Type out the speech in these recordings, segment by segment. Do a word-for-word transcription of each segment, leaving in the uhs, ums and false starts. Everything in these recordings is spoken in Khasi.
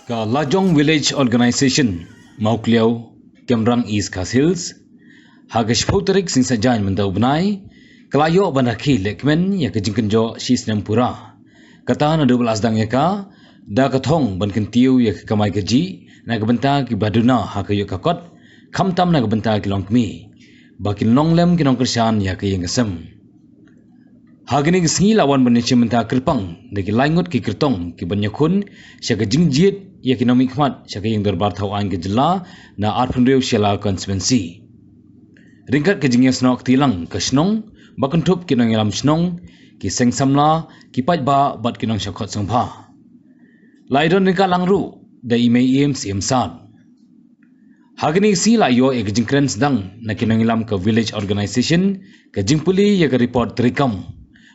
Ka Lajong Village Organization, Mawkliaw, Kemrang, East Khasi Hills, ha ka shiphew tarik Sngi Saitjaiñ mynta u bnai, ka la ïoh ban rakhe lehkmen ïa ka jingkynjoh shi snem pura. Kata naduh ba la sdang ïa ka, da ka thong ban kyntiew ïa ka kamai kajih na ka bynta kiba duna ha ka ïoh ka kot, khamtam na ka bynta ki longkmie, ba kin long lem ki nongkyrshan ïa ka ïing ka sem. Ha kine ki sngi la wan ban ïashim bynta kyrpang da ki lai ngut ki kyrtong ki ban ïakhun sha ka jingjied ïa ki nongmihkhmat sha ka ïing dorbar thaw aiñ ka jylla na arphew hynriew Shella Constituency. Ryngkat ka jingïasnoh kti lang ka shnong, ba kynthup ki nongïalam shnong, ki seng samla, ki paidbah bad ki nongshah khot sngewbha. La ïadon ryngkat lang ruh da i Mei Ïew Syiem Sad. Ha kine ki sngi la ïoh ïa ka jingkren sdang na ki nongïalam ka Village Organization, ka jingpule ïa ka report treikam.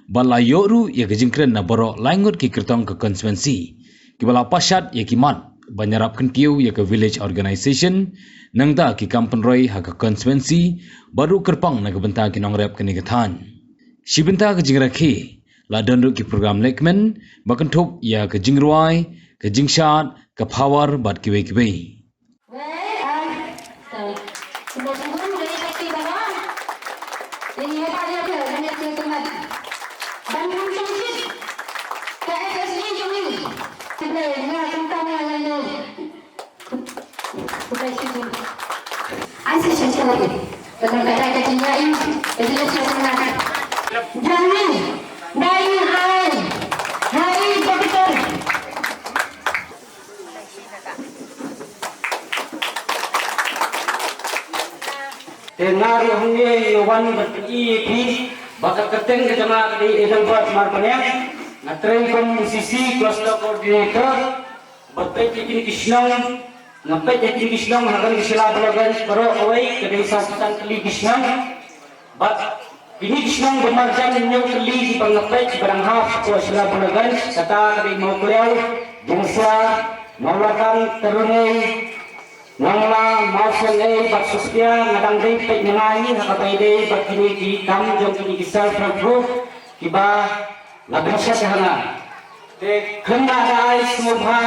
Bad la ïoh ruh ïa ka jingkren na baroh lai ngut ki kyrtong ka constituency, kiba la pashat ïa ki mat ban ïarap kyntiew ïa ka Village Organization, nangta ki kam pynroi ha ka constituency, bad ruh kyrpang na ka bynta ki nongrep kane ka thaiñ. Shi bynta ka jingrakhe, la don ruh ki program lehkmen, ba kynthup ïa ka jingrwai, ka jingshad, ka power bad kiwei kiwei. Te nga ruh hangne nga wan ban pyni ïa phi ba ka kyrteng ka jong nga ka dei Adelbert Marbaniang, nga trei kum C C Cluster Coordinator. Ba peit ïa kine ki shnong, nga peit ïa kine ki shnong ha kane ka Shella Balaganj baroh kawei ka dei sawphew san tylli ki shnong. Bad kine ki shnong ba marjan hynñiew tylli kiba nga peit ba dang hap sha Shella Balaganj, kata ka dei Mawkliaw, Diengsiar, Mawlatang, Tyrrangei, Nongla, Mawsynei bad Sopia. Nga dang dei peit mynta hi ha kaba ïadei bad kine ki kam jong kine ki self help group kiba la pynshad ha nga. Te khlem da ai sngewbha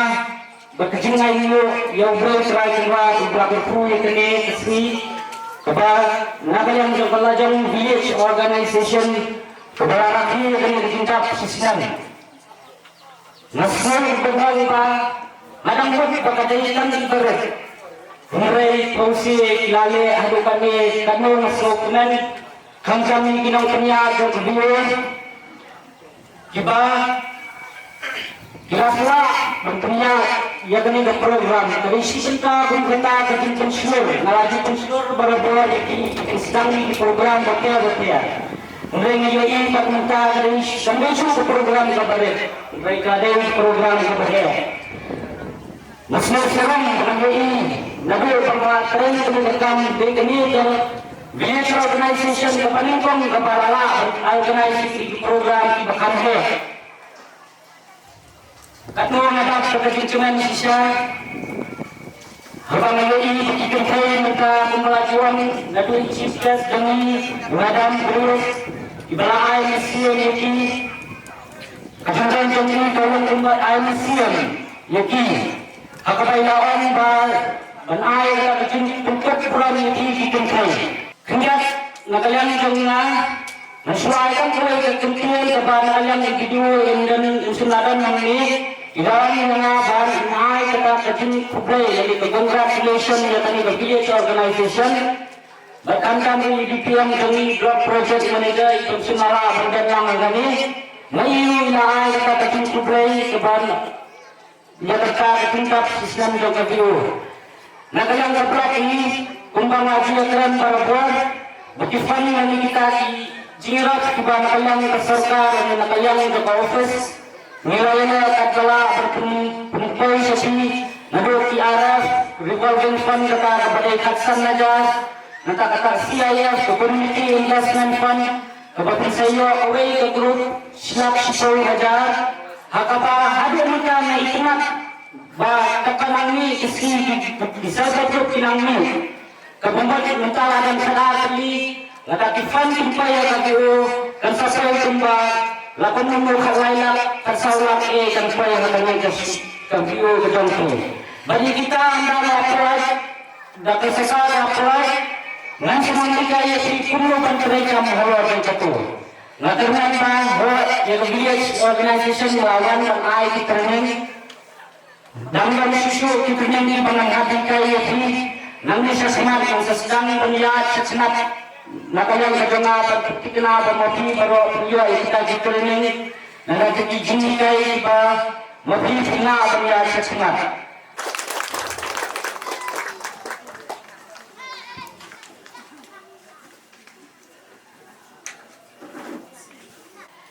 bad ka jingainguh ïa U Blei Trai Kynrad uba la kyrkhu ïa kane ka sngi, kaba na ka liang jong ka Lajong Village Organization kaba la rakhe ïa kane ka jingdap shisnem. Nga sngew kyrpang ba nga dang mut ba ka dei tang kiba rit, hynrei phewse ki la leh haduh katne katno nga sngewkmen. Khamtam ki nongpynïaid jong ka V O A kiba ki la sah ban pynïaid ïa kane ka program. Ka dei shi bynta kum kata ka jingpynshlur, nga la ju pynshlur barabor ïa ki, ki sdang ki program bapher bapher. Hynrei nga ïohi ba mynta ka dei, kan dei shuh ka program kaba rit, hynrei ka dei program kaba heh. Nga sngewsarong ba nga ïohi naduh ba nga trei kane ka kam, dei kane ka Village Organization kaba nyngkong kaba la lah ban organize ïa ki program kiba kham heh. Katno nga dap da ka jingkmen shisha haba nga ïohi ba ki kynthei mynta kumba la ju wan naduh i Chief Guest jong ngi, Madam Bruce, kiba la ai mynsiem ïa ki. Ka jingkren jong ngi ka long kumba ai mynsiem ïa ki, ha kaba i la ong ba ban ai ïa ka jingpynkut burom ïa ki ki kynthei. Khyndiat, na ka liang jong nga, nga shu ai tang kawei ka kyntien kaba na ka liang i video in don, in shym la don hangne. I la ong ïa nga ban ai kata ka jingkhublei lane ka congratulation ïa kane ka village organization. Bad khamtam i D P M jong ngi, Block Project Manager, i bym shym la lah ban don lang hangne. Nga ïohi i la ai kata ka jingkhublei kaba ïa kata ka jingdap shisnem jong ka V O A. Na ka liang ka block hi, kumba nga ju ïakren barabor, ba ki fund lane kita ki jingïarap kiba na ka liang ka sorkar lane na ka liang jong ka office, ngi la ïaleh katba lah ban pyn-, pynpoi sha phi, naduh T R F, revolving fund kata kaba dei khatsan hajar, nangta kata C I F, ka Community Investment Fund, kaba pynsaïoh kawei ka group shi lak shiphew hajar, ha kaba haduh mynta nga itynnad ba katba nang mih ka sngi ki, ki self help group ki nang mih. Kaba mut mynta la dang khatar tylli, lada ki fund kim poi ha ka V O A kan sa poi kumba la kumno khatlai lak, khatsaw lak eh kan poi ha kane ka Ka V O ka jong phi. Bad ïa kita ynda la poi, da ka sasa la poi, ngan sa nang lehkai ïa phi kumno ban trei kam halor jong kata. Nga kyrmen ba hooid ïa ka village organization la wan ban ai ki training. Dang don shuh shuh ki training kiba ngan hap lehkai ïa phi. Nangne shakhmat ngan sa sdang ban ïaid shakhmat na ka liang ka jong nga ban pynthikna ba ma phi baroh phi ïoh ïa kita ki training. Nangne ki jinghikai kiba ma phi phi lah ban ïaid shakhmat.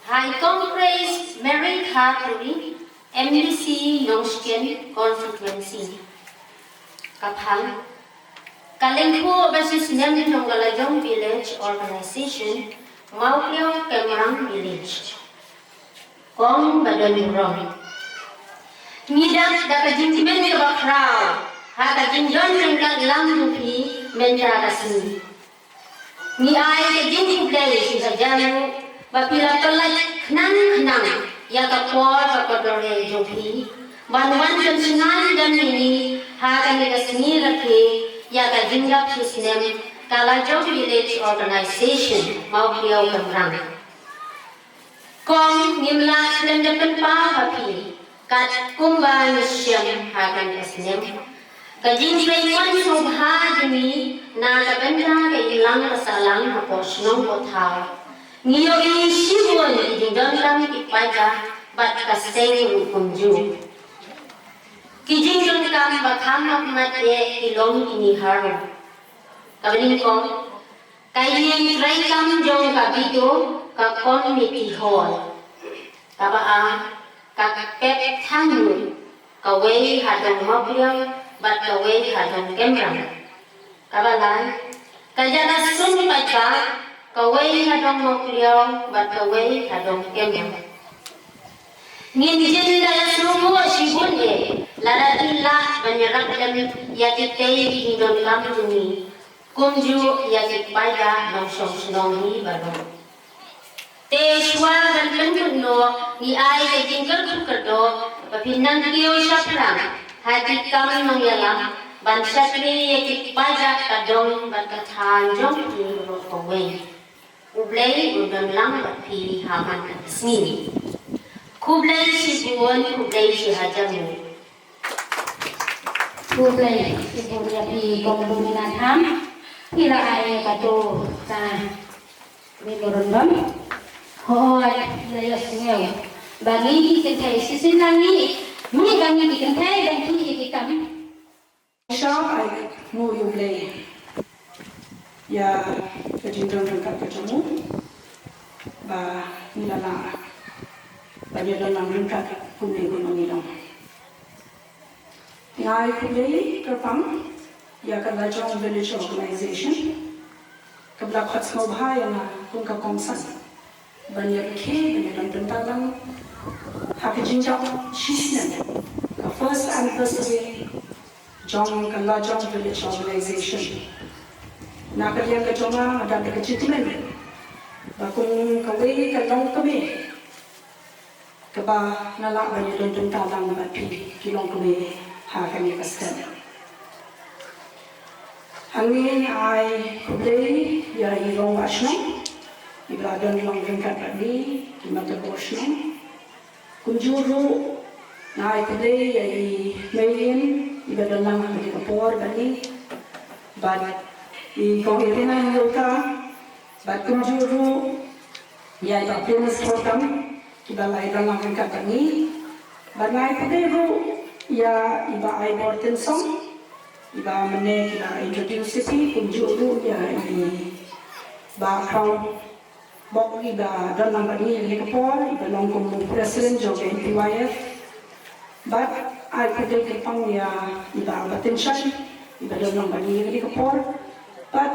Hai kong Grace Mary Khaturi, M D C Nongshken Constituency. Ka phang, ka lyngkhuh ba shisnem jong ka Lajong Village Organization, Mawkliaw Kemrang Village. Kong ba don burom. Ngi dap da ka jingkmen kaba khraw ha ka jingdon ryngkat lang jong phi mynta ka sngi. Ngi ai ka jingkhublei shi hajar nguh ba phi la pyllait khnang khnang ïa ka por ba kordor jong phi ban wan pynshngaiñ don ïa ngi ha kane ka sngi rakhe ïa ka jingdap shisnem ka Lajong Village Organization Mawkliaw Kemrang. Kong, ngim lah khlem da pynpaw ha phi kat kumba ngi shem ha kane ka snem. Ka jingtrei mon sngewbha jong ngi na ka bynta ka imlang ka sahlang ha por shnong por thaw. Ngi ïohi shibun ki jingdonkam ki paidbah bad ka seng ruh kumjuh. Ki jingdonkam ba kham hakhmat eh ki long kine harum. Kaba nyngkong, ka ïing treikam jong ka B D O, ka community hall. Kaba ar, ka pep thang lut, kawei ha dong Mawkliaw bad kawei ha dong Kemrang. Kaba lai, ka jaka sum paidbah, kawei ha dong Mawkliaw bad kawei ha dong Kemrang. Ngin jin da ïasngewnguh shibun eh lada phi lah ban ïarap lem ïa kitei ki jingdonkam jong ngi. Kumjuh ïa ki paidbah nongshong shnong hi baroh. Te shuwa ban pynkut noh, ngi ai ka jingkyrkhu kyrdoh ba phin nang kiew shaphrang ha ki kam nongïalam ban shakri ïa ki paidbah ka dong bad ka thaiñ jong phi baroh kawei. U Blei un don lang bad phi ha man ka sngi. Khublei shibun, khublei shi hajar nguh. Khublei shibun ïa phi Kong Lumina Tham. Phi la ai kato ka memorandum. Hooid, la ïohsngew ba ngi ki kynthei shisien la ngi, ngi ba ngi ki kynthei dang ki ïa ki kam. Shah ai nguh ïa U Blei ïa ka jingdon ryngkat ka jong u ba ngi la lah ban ïadon lang ryngkat kumne kumba ngi long. Nga ai khublei kyrpang ïa ka Lajong Village Organization kaba la khot sngewbha ïa nga kum ka kongsan ban ïarkhie ban ïadon bynta lang ha ka jingjop shisnem ka first anniversary jong ka Lajong Village Organization. Na ka liang ka jong nga, nga dap da ka jingkmen ba kum kawei ka longkmie kaba nga lah ban ïadon bynta lang bad phi ki longkmie ha kane ka step. Hangne nga ai khublei ïa i rangbah shnong iba la don lang ryngkat bad ngi, ki mata bor shnong. Kumjuh ruh nga ai khublei ïa i Mei Ïing iba don lang ha kane ka por bad ngi, bad i Kong Irina Hynñiewtrep, bad kumjuh ruh ïa i Bah Prince Thorkam, kiba la ïadon lang ryngkat bad ngi. Bad nga ai khublei ruh ïa i Bah Aibor Tynsong, iba mynne ki la introduce ïa phi, kumjuh ruh ïa i Bah Khraw Bok iba don lang bad ngi ha kane ka por, iba long kum u president jong ka N P Y F. Bad ai khublei kyrpang ïa i Bah Bathynshan iba don lang bad ngi ha kane ka por. Bad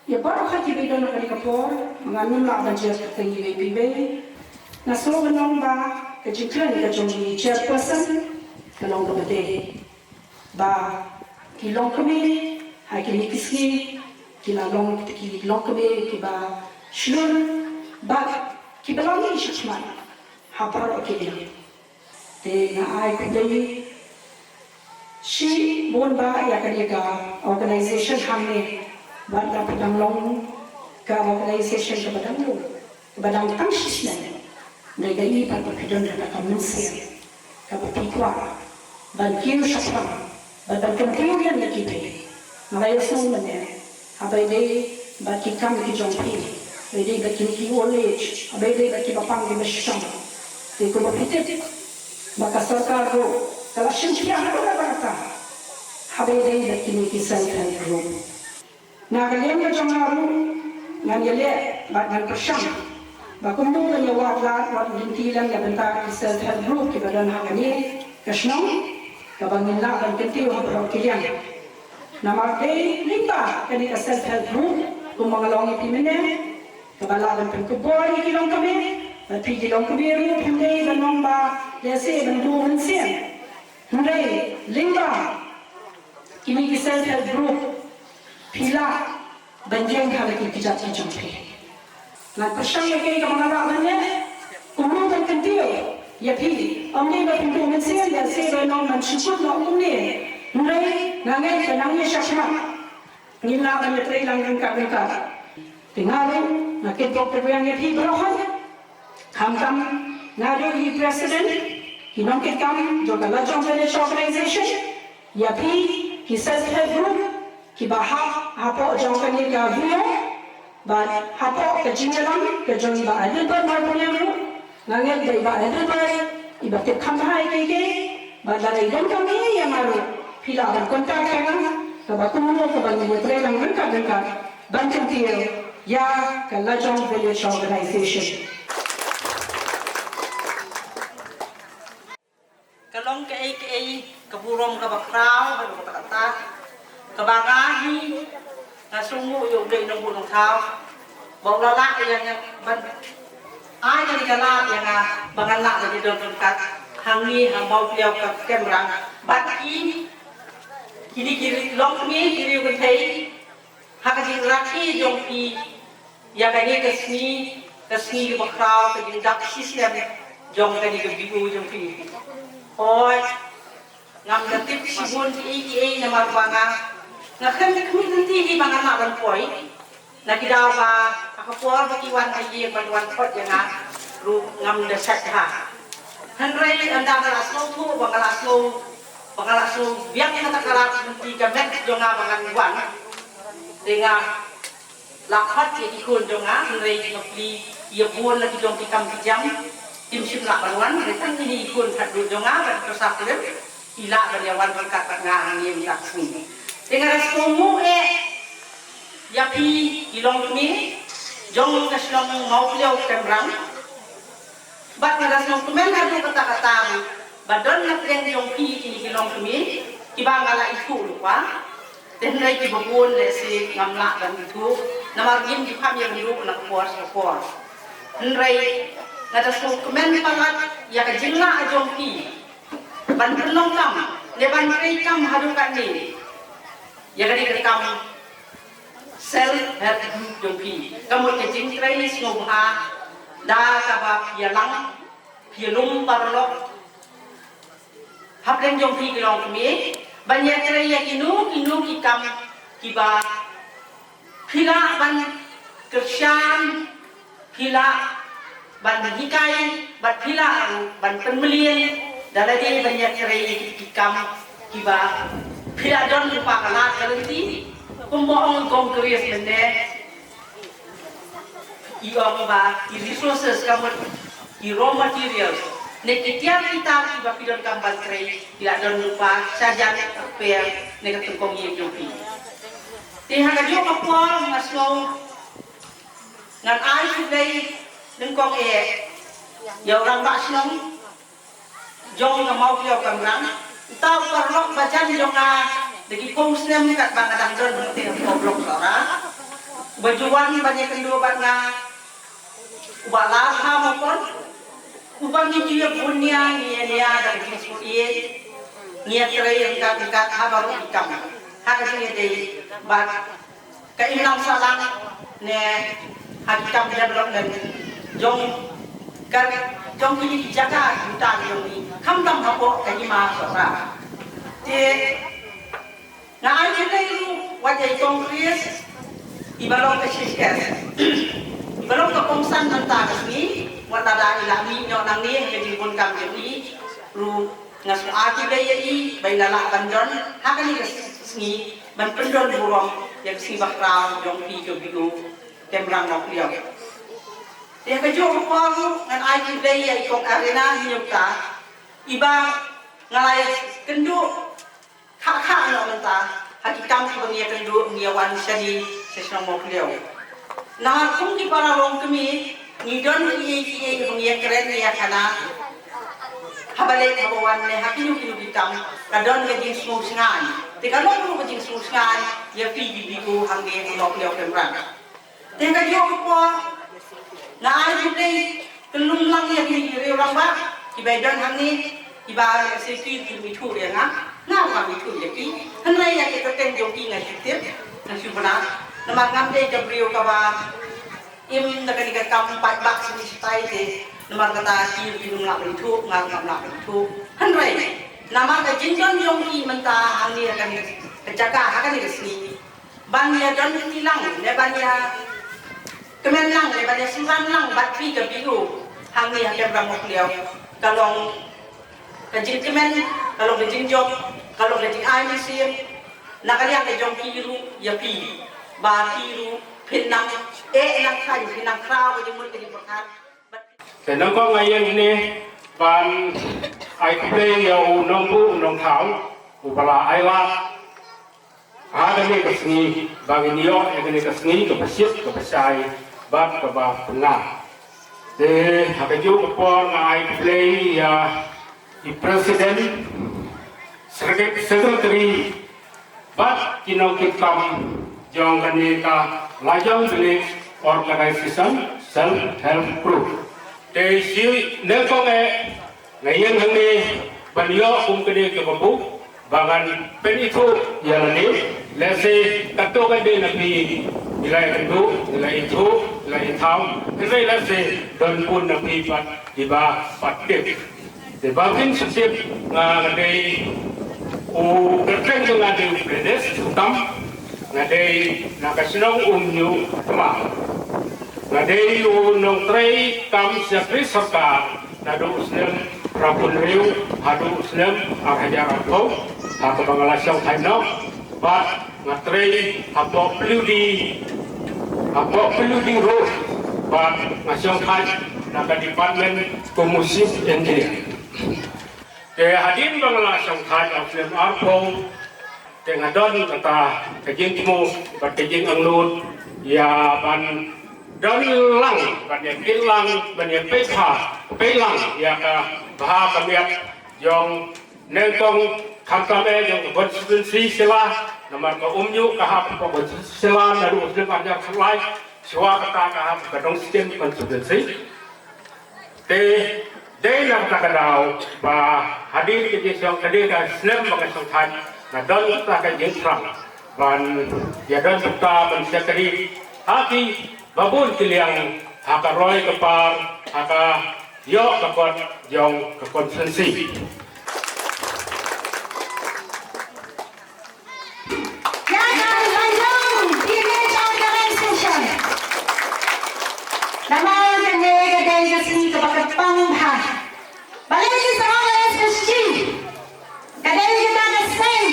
ïa baroh kiba don ha kane ka por, ngan ym lah ban jer kyrteng iwei pa iwei. Nga sngew ban ong ba ka jingkren ka jong i chairperson ka long kaba dei. Ba ki longkmie ha kine ki sngi ki la long ki longkmie kiba shlur bad kiba la mih shakhmat ha baroh ki liang. Te nga ai khublei Shibun ba ïa kane ka organization hangne, bad ka phi dang long ka organization kaba dang long, kaba dang tang shisnem. Dei ka i pat ba phi don da ka mynsiem kaba phi kwah ban kiew shaphrang bad ban kyntiew ïa ki, phi. Nga la ïohsngew mynne, haba ïadei bad ki kam ki jong phi, haba ïadei bad kine ki old age, haba ïadei bad kiba pang kiba shitom, te kumba phi tip ba ka sorkar ruh ka la shim khia haduh katta katta haba ïadei bad kine ki self help group. Na ka liang ka jong nga ruh ngan ïaleh bad ngan pyrshang ba kumno ngan ïa wad lad wat lynti lem na bynta ki self help group kiba don ha kane ka shnong, kaba ngin lah ban kyntiew ha baroh ki liang. Namar dei lyngba kane ka self help group, kumba nga la ong ïa phi mynne, kaba lah ban pynkupbor ïa ki longkmie, bad phi ki longkmie ruh phim dei ban long ba lehse ban duh mynsiem. Hynrei lyngba kine ki self help group, phi lah ban ïeng ha la ki kjat ki jong phi. Ngan pyrshang ïa kaei kaba nga lah ban leh, kumno ban kyntiew ïa phi. Ym dei ba phin duh mynsiem, lehse ba ym man shu kut noh kumne. Hynrei nga ngeit ba nang ïa sha khmat ngin lah ban ïatrei lang ryngkat ryngkat. Te nga ruh nga kyntu pyrshang ïa phi baroh. Khamtam naduh i president, ki nongkitkam jong ka Lajong Village Organization, ïa phi ki self help group kiba hap hapoh jong kane ka V O, bad hapoh ka jingïalam ka jong i Bah Adelbert Marbaniang ruh, nga ngeit ba i Bah Adelbert iba tip kham bha ïa kiei kiei, bad lada i donkam ïa nga ruh phi lah ban contact ïa nga, kaba kumno kaba ngin ïatrei lang ryngkat ryngkat ban kyntiew ïa ka Lajong Village Organization. Ka long kaei kaei ka burom kaba khraw, kaba kata kata, kaba nga hi nga sngewnguh ïa U Blei Nongbuh Nongthaw ba u la lah ïa nga ban ai ïa ka lad ïa nga ba ngan lah ban ïadon ryngkat hangne ha Mawpliaw Kemrang bad ki, kine ki longkmie ki riew kynthei, ha ka jingrakhe jong phi ïa kane ka sngi, ka sngi kaba khraw, ka jingdap shisnem jong kane ka V O jong phi. Hooid, ngam da tip shibun kiei kiei namar ba nga, nga khlem da khmih lynti hi ba ngan lah ban poi. Na ki daw ba ha ka por ba ki wan ha ïing ban wan khot ïa nga ruh ngam da shet bha. Hynrei ynda nga la sngewthuh ba nga la sngew, ba nga la sngew biang ïa kata ka lad lynti ka met jong nga ba ngan wan, te nga la khot ïa ki khun jong nga, hynrei nga plie ïa bun la ki jong ki kam ki jam, kim shym lah ban wan, hynrei tang kine ki khun khatduh jong nga bad ki pyrsa kurim ki lah ban ïa wan ryngkat bad nga hangne mynta ka sngi. Te nga da sngewnguh eh ïa phi ki longkmie jong ka shnong Mawpliaw Kemrang. Bad nga da sngewkmen haduh katta katta ba don na pdeng jong phi kine ki longkmie kiba nga la ithuh lypa. Te hynrei kiba bun lehse ngam lah ban ithuh namar ngim ju kham ïa kynduh na ka por sha ka por. Hynrei nga da sngewkmen palat ïa ka jinglah jong phi ban pynlong kam ne ban trei kam haduh katne. Ïa kane ka kam self help group jong phi, ka mut ka jingtrei sngewbha da kaba phi ïalang, phi ïalum paralok hapdeng jong phi ki longkmie ban ïatrei ïa kino kino ki kam kiba phi lah ban kyrshan, phi lah ban hikai bad phi lah ruh ban pynmlien da lade ban ïatrei ïa ki kam kiba phi lah don lypa ka lad ka lynti. Kumba ong i Kong Chris mynne, i ong ba i resources ka mut i raw materials ne ki tiar ki tar kiba phi donkam ban trei ki lah don lypa shajan ka per ne ka tyngkong ïing jong phi. Te ha kajuh ka por nga sngew ngan ai shublei nyngkong eh ïa u rangbah shnong jong ka Mawpliaw Kemrang, uta u paralok ba jan jong nga da ki phew snem katba nga dang don hangtei ha Block Sohra, uba ju wan ban ïakynduh bad nga, uba la ha mapon, uba ngi ju ïa bun nia, ngi ïa nia da ka jingsngewsih, ngi ïa trei ryngkat ryngkat ha baroh ki kam, ha ka jingïadei bad ka imlang sahlang ne ha ki kam development jong ka, jong kine ki jaka ki bynta jong ngi, khamtam hapoh ka hima Sohra. Te nga ai khublei ruh wat ïa i Kong Chris, iba long ka chief guest, iba long ka kongsan mynta ka sngi. Wat lada i la mih noh nangne ha ka jingbun kam jong i ruh, nga sngewbha khublei ïa i ba i la lah ban don ha kane ka sngi ban pyndon burom ïa ka sngi bakhraw jong phi ka B O Kemrang Mawkliaw. Te ha kajuh ka por ruh ngan ai khublei ïa i Kong Arena Hynñiewkta, iba nga la ïakynduh khah khah noh mynta ha ki kam kiba ngi ïakynduh, ngi ïa wan shane sha shnong Mawkliaw. Namar kum ki para longkmie ngi don kiei kiei ba ngi ïakren ïa khana. Haba leit haba wan ne ha kino kino ki kam ka don ka jingsngewsynei. Te ka long ruh ka jingsngewsynei ïa phi ki B O hangne ha Mawkliaw Kemrang. Te ka juh ka por nga ai khublei kyllum lang ïa ki riew rangbah kiba don hangne, kiba lehse ki, kim ithuh ïa nga, nga ruh ngam ithuh ïa ki. Hynrei ïa ki kyrteng jong ki nga shu tip, nga shu bna. Namar ngam dei ka briew kaba im da kane ka kam paidbah shisha te, namar kata ki ruh kim lah ban ithuh, nga ruh ngam lah ban ithuh. Hynrei namar ka jingdon jong ki mynta hangne ha kane ka jaka ha kane ka sngi, ban ïa don lang ne ban ïa kmen lang ne ban ïa synran lang bad phi ka B O hangne ha Kemrang Mawkliaw, ka long ka jingkmen, ka long ka jingjop, ka long ka jingai mynsiem na ka liang ka jong ki ruh ïa phi, ba phi ruh phin nang eh nang khlaiñ, phin nang khraw ka jingmut ka jingpyrkhat. Te nyngkong nga ïeng hangne ban ai khublei ïa u nongbuh u nongthaw uba la ailad ha kane ka sngi ba ngin ïoh ïa kane ka sngi kaba shit kaba shai bad kaba pynngam. Te ha kajuh ka por nga ai khublei ïa i president, secretary bad ki nongkitkam jong kane ka Lajong Village Organization Self Help Group. Te shi nyngkong eh nga ïeng hangne ban ïoh kum kane ka kabu ba ngan pynithuh ïa lade. Lehse katto katne na phi ngi la ïakynduh, ngi la ithuh, ngi la ithaw, hynrei lehse don bun na phi pat kiba pat tip. Te ba phin shu tip, nga, nga dei u kyrteng jong nga dei u Gladys Sutam, nga dei na ka shnong Umñiuh Tma. Nga dei u nongtrei kam shakri sorkar naduh u snem arphew hynriew haduh u snem ar hajar arphew, ha kaba nga la shongthait noh. Bad nga trei hapoh Paliudi, hapoh Paliudi Road, bad nga shongthait na ka department kum u chief engineer. Te hadien ba nga la shongthait ha u snem arphew, te nga don kata ka jingthmu bad ka jingangnud ïa ban don lang, ban ïa kit lang, ban ïa peit bha, peit lang ïa ka bha ka miat jong nyngkong, khamtam eh jong ka constituency Shella, namar ka Umñiuh ka hap ka constituency Shella naduh u snem ar hajar khatlai, shuwa kata ka hap ka Dong Skim constituency. Te dei na kata ka daw ba hadien ka jingshong, ka dei ka snem ba nga shongthait, nga don kata ka jingthrang ban ïa don kata ban shakri ha kiba bun ki liang, ha ka roi ka par, ha ka ïoh ka kot jong ka constituency. Ïa ka Lajong Village Organization. Namar kane ka dei ka sngi kaba kyrpang bha. Balei ki sa ong S S G? Ka dei kata ka seng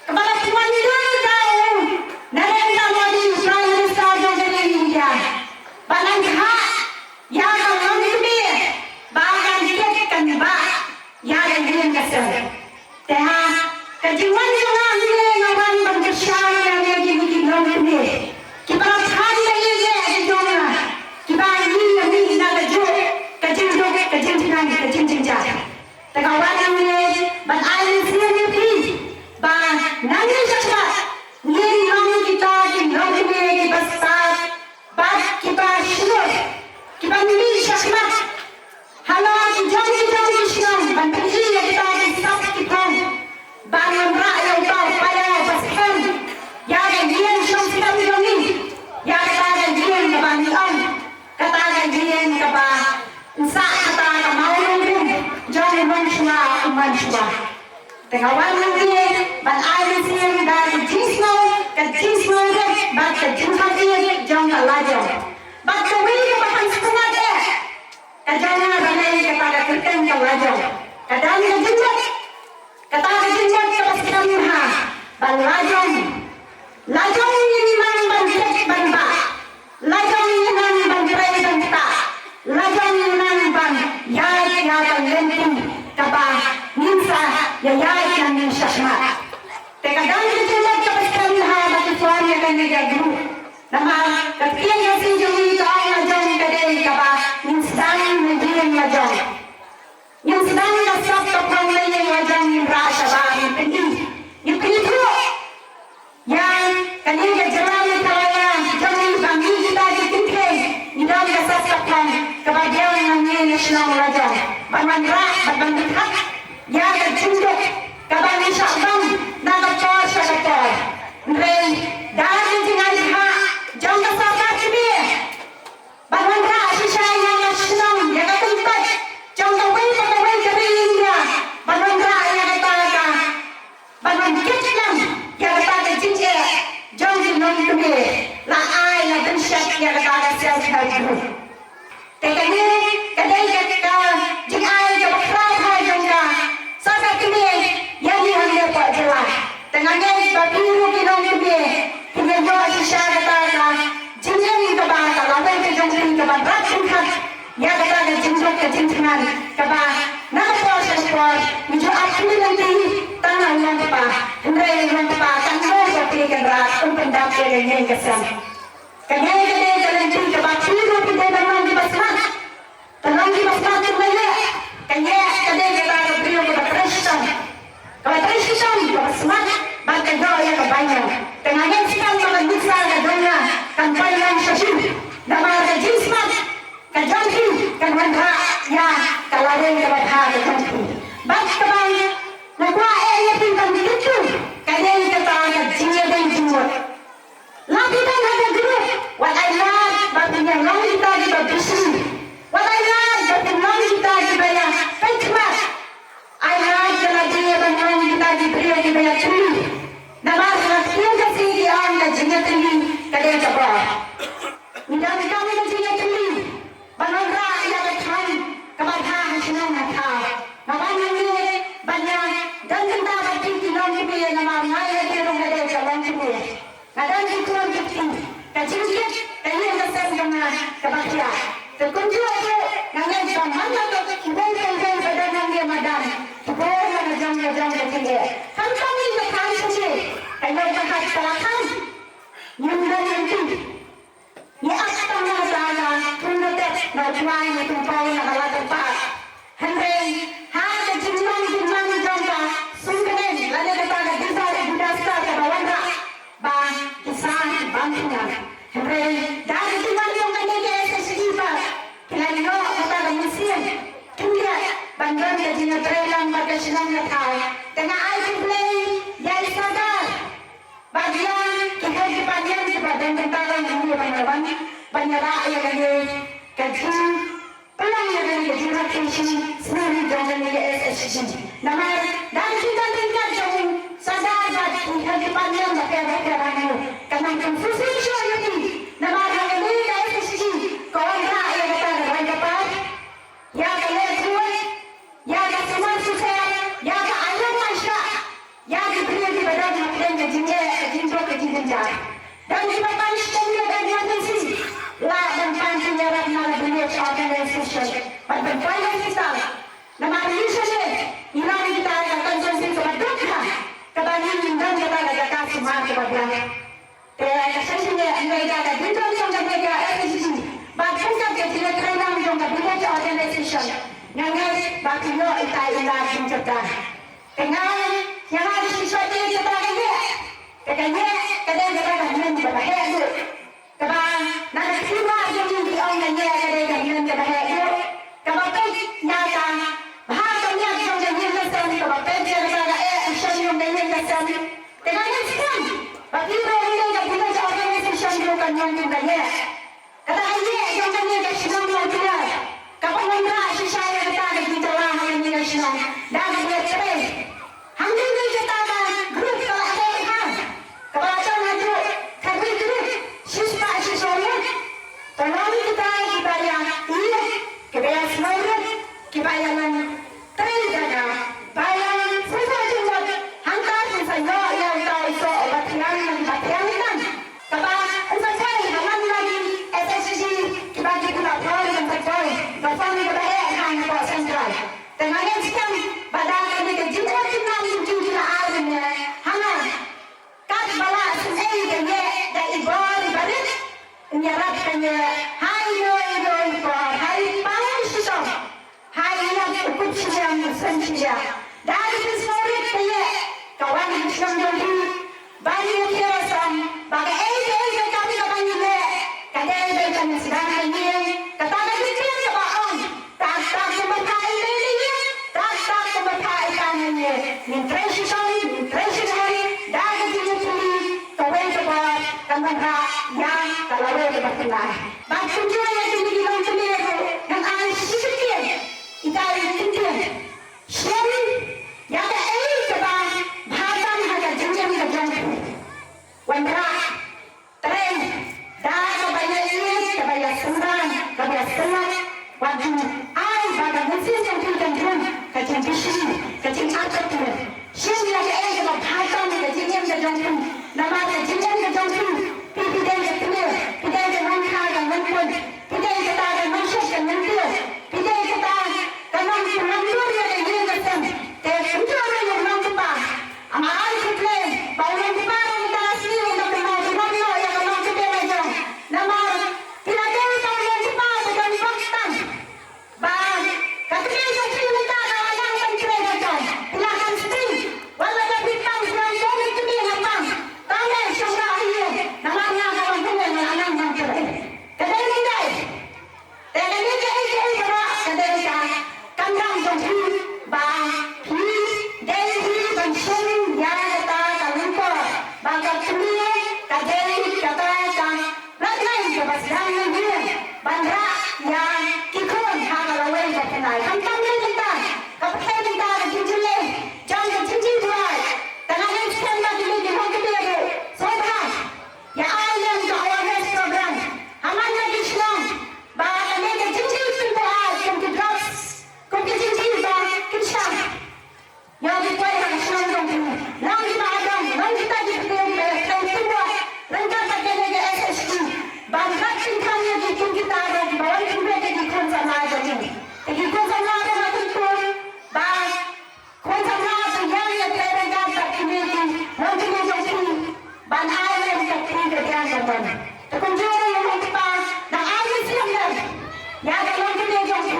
kaba la pynwan ïa ka u Narendra Modi, Prime Minister jong ka ri India, ba nang khah ïa ka longkmie ba kan kit kan bah ïa ka ïing ka sem. Te ha ka jingwan jong nga hangne, nga wan ban kyrshan ïa ngi ki, ki longkmie kiba la than ïa ngi, ïa ki jong nga, kiba ngi ïa ngi na ka juk ka jingduk, ka jingthngan, ka jingjynjar. Te nga wan hangne ban ai mynsiem ïa phi ba nangta shakhmat ngin long kita ki longkmie kiba stad bad kiba shlur, kiba mih shakhmat halor ki jong ki jong ki shnong ban pyni ïa kita ki sap ki thong ban wanrah ïa uta u paidbah ba skhem ïa ka ïing shong skhem jong ngi, ïa kata ka ïing kaba ngi ong, kata ka ïing kaba ngi sah, kata ka mawnongrim jong u nongshwa u manshwa. Te ka wan hangne ban ai mynsiem da ka jingsngew, ka jingsngew rit bad ka jingkyrkhu jong ka lajong. Bad kawei kaba hangsan eh, ka jong nga ba leh kata ka kyrteng ka lajong. Ka don ka jingmut, kata ka jingmut kaba skhem ha ban lajong. Lajong ngin nang ban kit ban bah. Lajong ngin nang ban trei ban ktah. Lajong ngin nang ban ïaid ïa ka lynti kaba ngin sa ïa ïaid nang ngin shah mat. Te ka dang ka jingmut kaba skhem ha ba ki shuwa ïa kane ka group. Namar ka ktien Khasi jong ngi ka ong lajong ka dei kaba ngin sdang ngin ïeng lajong. Ngin sdang ka sap ka phong lei ïa jong ngin rah shabar ngin pyni. Ngin pyni thuh ïa kane ka jylla Meghalaya jong ngi ba ngi kita ki kynthei ngi don ka sap ka phong kaba biang na ngi na shnong lajong. Ban wanrah bad ban pyrkhat ïa ka jingduk kaba ngi shah ban na ka por sha ka por. Hynrei da ka jingai bha jong ka sorkar kmie. Ban wanrah shisha ïa ka shnong, ïa ka kyntoit jong kawei pa kawei ka ri India. Ban wanrah ïa kata ka, ban wan kit lang ïa kata ka jingeh jong ki nongkmie. La ai, la pynshet ïa kata ka self help group. Te kane ka dei ka, ka jingai kaba khraw bha jong ka sorkar kmie ïa ngi hangne hapoh jylla. Te nga ngeit ba phi ruh ki nongkmie phin ïoh shisha kata ka jingim kaba ka lawei ka jong phi kaban rat pyrkhat ïa kata ka jingduk ka jingthngan kaba na ka por sha ka por ngi ju ap phi lynti tang na u nongkpa. Hynrei u nongkpa kan ong ba phi kan rat, um pyndap ïa ka ïing ka sem. Kane ka dei ka lynti kaba phi ruh phi dei ban long kiba smat. Te long kiba smat kum kane, kane ka dei kata ka briew kaba trei shitom. Kaba trei shitom, kaba smat, bad ka ïoh ïa ka bainong. Te nga ngeit skhem ba ka nuksa ka jong nga kan poi lang sha phi. Namar ka jingsmat ka jong phi kan wanrah ïa ka lawei kaba bha ka jong phi. Bad kaba nga kwah eh ïa phi ban kyntu, ka dei kata ka jingïadei jingmut. La phi don ha ka group, wat ai lad ba phin ïa long kita kiba bishni. Wat ai lad ba phin long kita kiba ïa peit khmat. Ai lad ba lada ban long kita ki briew kiba ïa thylli. Namar ha ka ktien Khasi ki ong ka jingïatylli ka dei ka bor. Ngi donkam ka jingïatylli ban wanrah ïa ka thaiñ kaba bha ha shnong ha thaw. Nga wan hangne ban ïa don bynta bad phi ki nongkmie namar nga ïa phi ruh nga dei ka longkmie. Nga don ki khun ki kti, ka jingkit ka ïing ka sem jong nga kaba khia. Te kumjuh ruh nga ngeit ba man la ka ki bun ki bun ba don hangne madan, ki bun la ka jong ka jong ka jingeh. Khamtam ïa ka thaiñ shisha ka ïoh ka hat ka la kham. Ngim don lynti. Ngi ap tang na ka thung na tet na u tnga ngi tung pau na ka la tang pa. Hynrei ha ka jinglong jingman jong ka sum kyneng lane kata ka disaster, disaster kaba wanrah ba ki sa ki bam ki ñiam. Hynrei da ka jinglong jong kane ka S H G ba ki la ïoh kata ka mynsiem khyndiat ban don ka jingïatreilang bad ka shnong ka thaw. Te nga ai khublei ïa i Sordar. Bad ïa ki head department kiba don bynta lang hangne ban ïa wan ban ïa rah ïa kane ka jingpynlong ïa kane ka jingrakhe shisngi jong kane ka S H G. Namar da ka jingdon ryngkat jong u Sordar bad ki head department bapher bapher hangne, ka nang confusing shuh ïa phi. Namar ha kane ka S H G ka wanrah ïa kata ka rai ka par, ïa ka leh through, ïa ka sumar sukher, ïa ka aïom aïshah, ïa ki briew kiba don hapdeng ka jingeh, ka jingduk, ka jingjynjar. Don kiba pan shitom ïa ka emergency, lah ban pan sha ïarap na ka village organization bad ban poi hospital. Namar ngi shisha ngi long kita ka constituency kaba duk bha, kaba ngi ngim don kata ka jaka sumar kaba biang. Te ka shisha ngi ïa ka jingdon jong ka S H G bad pynkat ka jingïatreilang jong ka village organization. Nga ngeit ba ki ïoh ita i lad jingtyrda. Te nga ïa nga dei shisha te kata ka ïa. Te ka ïa ka dei kata ka hynmen kaba heh duh. Kaba na ka sima jong ngi ki ong ka ïa ka dei ka hynmen kaba heh duh. Kaba peit ïa ka bha ka miat jong ka ïing ka sem, kaba peit ïa kata ka eh ka shem jong ka ïing ka sem. Te nga ngeit skhem ba phi ruh phi dei ka village organization ruh kan ong kum ka ïa. Kata ka ïa jong kane ka shnong Mawkynrew ka pynwanrah shisha ïa kata ka jingthala ha kane ka shnong. Da ka ïa trei. Hangne Sngewrit kiba ïalang trei da nga ba ïalang sngewsih jingmut hangta phin sa ïoh ïa uta u soh uba thiang, uba thiang tam. Kaba yn sa poi ha man la ki S H G kiba ki pula poi, yn sa poi ba poi kaba heh hapoh Central. Te nga ngeit skhem ba da kane ka jingmut jingnang jong ki la ar ne ha nga. Katba la sngewsih ka ngi da i bor i barit, ngi rap ka ngi ha ino ino i por, ha i pang shitom, ha i ïap u kup shi liang u sem shi liang. Da ki pynsngewrit ka ngi, ka wan ka shnong jong phi, ba ngi ïa ki rasam ba kaei kaei ka kam kaba ngi leh ka dei dei ka ngi sdang ka ngi, kata ka jingkren kaba ong. Tak tak kumba phah ïa ine ine, tak tak kumba phah ïa kane ine. Ngin trei shisha, ngin trei shisha. Da ka jingïatylli kawei ka bor kan wanrah ïa ka lawei kaba khyndai. Bad kumjuh ïa kine ki longkmie ruh ngan ai shi kyntien. Ita i kyntien. Shem ïa kaei kaba bha tam ha ka jingim ka jong phi. Wanrah Trei da kaba ïa ïeit, kaba ïa sumar, kaba ïa sumar. Wat ju ai ba ka mynsiem jong phi kan rung ka jingbishni, ka jingartatien. Shem ïa kaei kaba bha tam ka jingim ka jong phi. Namar ka jingim ka jong phi, phi, phi dei ka tmier, phi dei ka nongkha ka nongpun, phi dei kata ka nongshet ka nongtiew, phi dei kata ka nongpynlong dur ïa ka ïing ka sem. Te kumjuh ruh ïa u nongkpa. Nga ai khublei ba u nongkpa ruh mynta ka sngi u dang kynmaw kynmaw ïa ka nongkpa la jong. Namar phi la dei tang u nongkpa ba don bok tam. Ba ka kmie jong phi mynta ka la nang ban trei ka jong. Phi la kan sting. Wat la da phi pang phi la jong phi kmie nga pang. Tang lei shong rah ïa. Namar nga ka long kmie nga la nang ban trei. Ka dei mynta. Te kane kaei kaei baroh ka dei ka kamram jong phi ba phi dei phi ban shim ïa kata ka lyngkor ba ka kmie ka dei kata ka bloodline kaba sdang na ïing ban rah ïa ki khun ha ka lawei ka khyndai. Khamtam ne mynta ka pyrthei mynta ka jingjyllei jong ka jingjied duwai. Te nga ngeit skhem ba kine ki hok kmie ruh sngewbha ïa ai lem ka awareness program ha man la ki shnong. Ba kane ka jingjied pynpoi kum ki drugs, kum ki jingjied ba kynsha. Ïa ki poi ha ka shnong jong phi, long kiba ha dong, long kita ki briew kiba ïa trei pynpoi ryngkat bad kane ka S H G. Ban rat pynkham ïa ki kum kita ruh kiba wan pynpoi ïa ki khun samla jong ngi. Te ki khun samla ruh nga kyntu ba Khun samla, to ïa ïa trei ryngkat bad kine ki longkmie jong phi ban ai lem ka kti ka dhiang ka mon. Te kumjuh ruh ïa u nongkpa, nang ai mynsiem lem ïa ka longkmie jong phi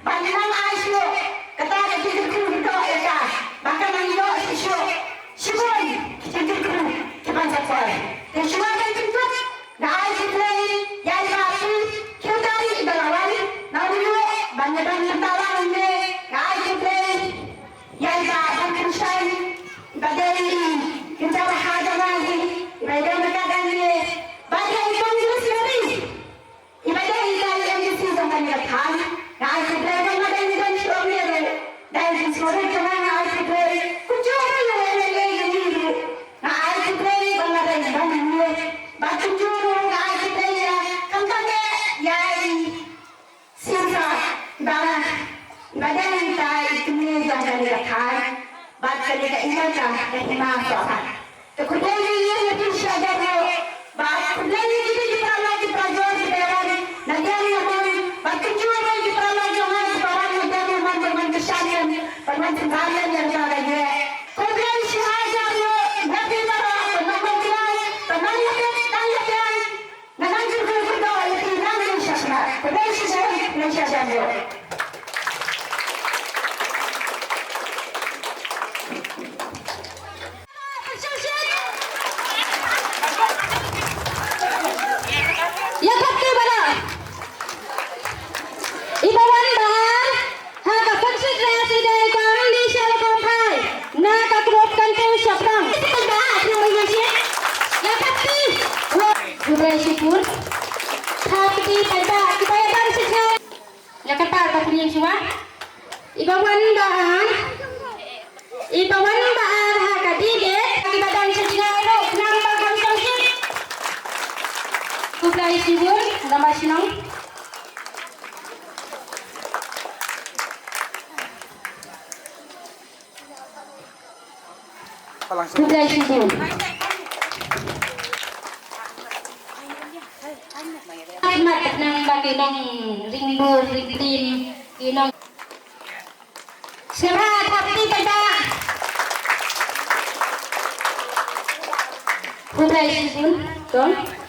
ban nang ai shuh kata ka jingkyrkhu kyrdoh ïa ka ba kan nang ïoh shuh shuh shibun ki jingkyrkhu ki ban sa poi. Te shuwa ban pynkup nga ai khublei ïa i Bah Pi Khiewtari ba la wan na u ïoh ban ïa ban mynta lang ne nga ai khublei. Ïa i Bah Ban Kynshai, iba dei i kynja bha jong nga hi, iba dei i ka dang ne, bad ïa i Kong Louis Lori, iba dei i ka M D C jong kane ka thaiñ. Nga ai khublei ba nga dang don shuh ne ruh, dei i Kong Louis Lori jong nga, nga ai khublei. Kumjuh ruh ïa u M L A jong ngi ruh, nga ai khublei ba nga dang don ne, bad kumjuh ruh nga ai khublei ïa, khamtam eh, ïa i Shisha, iba, iba dei ita i kmie jong kane ka thaiñ, bad kane ka ïa ka, ka hima sohkhat. Te khublei ïa ïa ïa phi sha jar ruh, bad khublei ïa kine ki paralok ki parajor ki baroh, na liang na mon, bad kumjuh ruh ki paralok jong nga ki baroh na liang na mon, bad man kyrshan ïa, bad man synran ïa ïa ka ïa. Khublei shihajar ruh, ïa phi baroh, bad man ban kynai, bad man ïa phi, tang ïa phi. Nga nang kyrkhu kyrdoh ïa phi nang ïa sha khmat. Khublei shibun, khublei shibun. Ïa katu bala. Iba wan ba ar ha ka function dress i dei i Kong Andi Shalom Kongphai na ka group Kantu Shaphrang. Iba wan ba ar ha ka function. Ïa katu. Khublei shibun. Thap kti paidbah kiba ïa ban shisha. Ïa kata ka pynïeng shuwa. Iba wan ba ar. Iba wan ba ar ha ka debate. Iba dang sha jingai ruh khnang ba kham shongshit. Khublei shibun, lama shnong. Khublei shibun. Ai mat nang ba ki nong ring bur ring tim ki nong. Sera tapi pada. Khublei shibun. Tong.